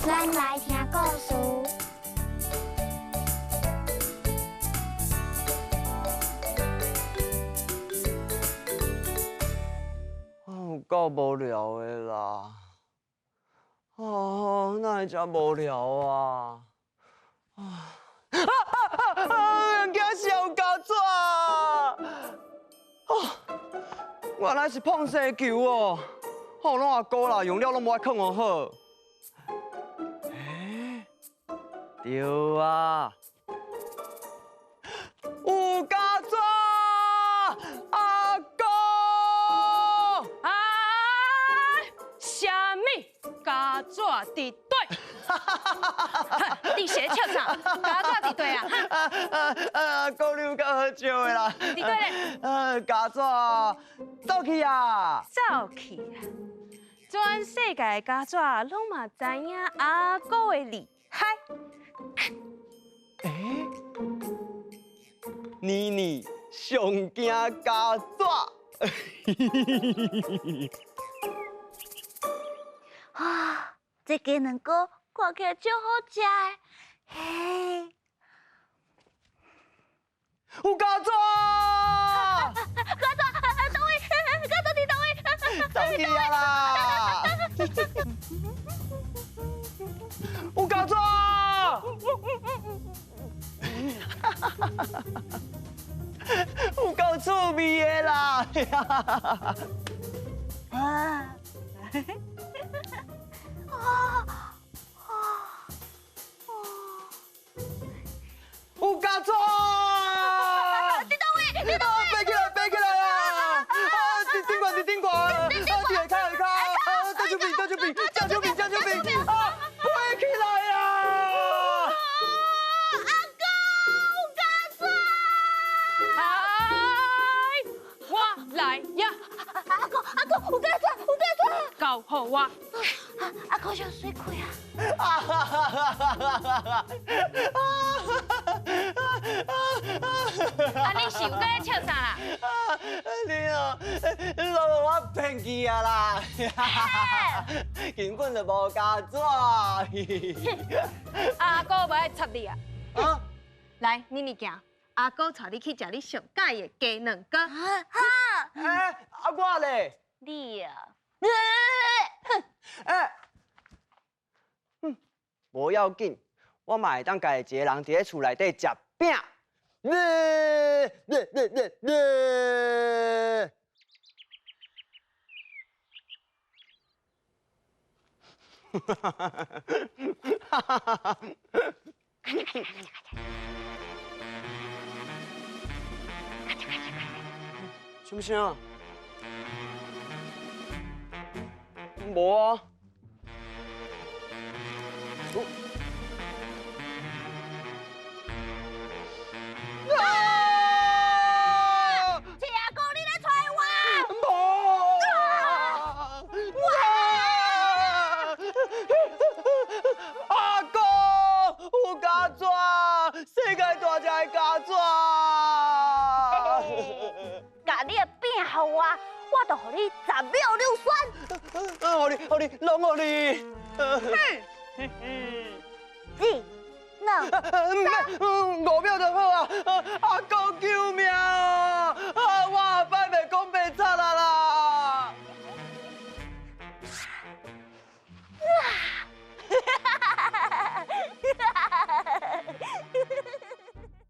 咱來聽故事。有夠無聊的啦！啊，哪會遮無聊啊？啊啊啊！驚燒膠紙啊！原來是碰生球哦！好，攏阿哥啦，用了攏無愛囥予好。欸，對啊，有膠紙，阿哥。啊！啥物膠紙佇佗？你是咧笑啥？膠紙佇佗啊？啊！哥，你有夠好笑的啦！佇佗咧？啊，膠紙走去啊！走去啊！全世界的膠紙攏嘛知影阿哥的厲害。欸，妮妮上驚膠紙。啊，這雞卵糕看起來足好食的，嘿！有膠紙！膠紙，佗位？膠紙佇佗位？走去啊啦！有膠紙！有夠趣味的啦！啊！啊！有膠紙！佇佗位？佇佗位？飛起來，飛起來啊！啊！佇頂懸，佇頂懸！啊！佇下跤，下跤！啊！倒手邊，倒手邊，正手邊，正手邊！啊！飛起來啊！阿哥，有膠紙！哎，我來呀！阿哥，阿哥，有膠紙，有膠紙！交予我。阿哥上水開啊！啊！你是有搁咧笑啥啦？你哦，你攏予我騙去啊啦！根本就無膠紙。阿哥無愛插你啊！啊！來，妮妮行，阿哥帶你去食你上佮意的雞卵糕。好。欸，啊我咧？你啊！欸，哼，無要緊，我嘛會當家己一个人佇咧厝內底食餅。咧咧咧咧咧！哈哈哈哈哈哈！什麼聲？無啊。啊！赤阿哥，你咧揣我？無啊！阿哥，有膠紙，世界大隻的膠紙。共你的餅予我，我就予你10秒硫酸。予你，予你，攏予你。一、兩、毋免，5秒就好啊！阿哥救命啊！